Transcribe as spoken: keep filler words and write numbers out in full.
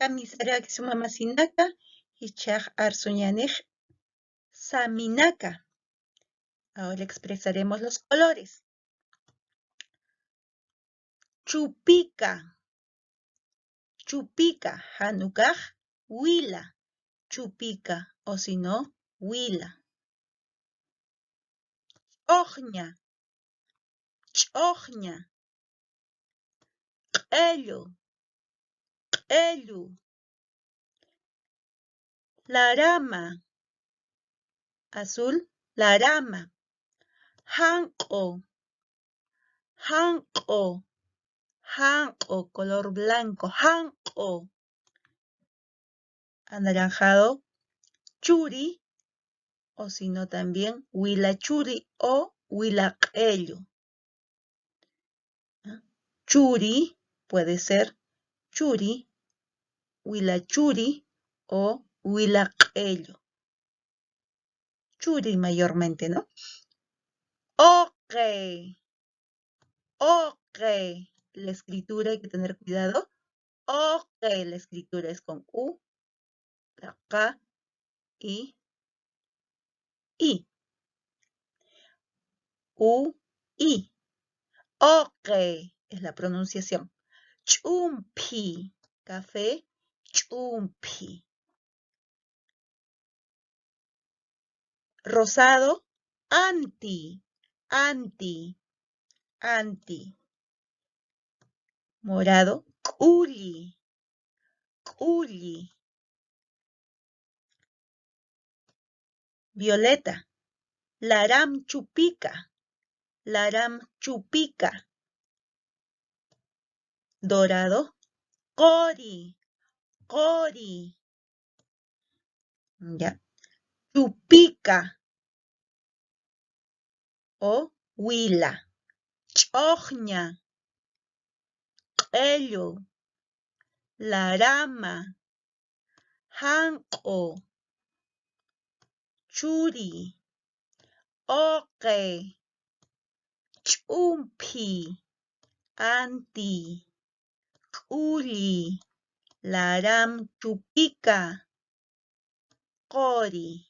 Kamisaraki suma masinaka, jichhax arsuñanix saminaka. Ahora expresaremos los colores. Chupika. Chupika, jan ukax wila. Chupika, o si no, wila. Ch'uxña. Ch'uxña. Q'ellu. Q'ellu. Larama. Azul, larama. Janq'u. Janq'u. Janq'u, color blanco. Janq'u. Anaranjado. Churi, o si no también wila churi o wila q'ellu. Churi, puede ser churi, wila churi o wila q'ellu. Churi mayormente, ¿no? Uqi. Uqi. La escritura hay que tener cuidado. Uqi, la escritura es con U, la Q y I. U, I. Uqi es la pronunciación. Ch'umphi, café, ch'umphi. Rosado, anti, anti, anti. Morado, k'ulli, k'ulli. Violeta, laram chupika, laram chupika. Dorado, quri, quri. Ya. Chupika o wila. Ch'uxña. Q'ellu. Larama. Janq'u. Churi. Uqi. Ch'umphi. Anti. K'ulli. Laram chupika. Quri.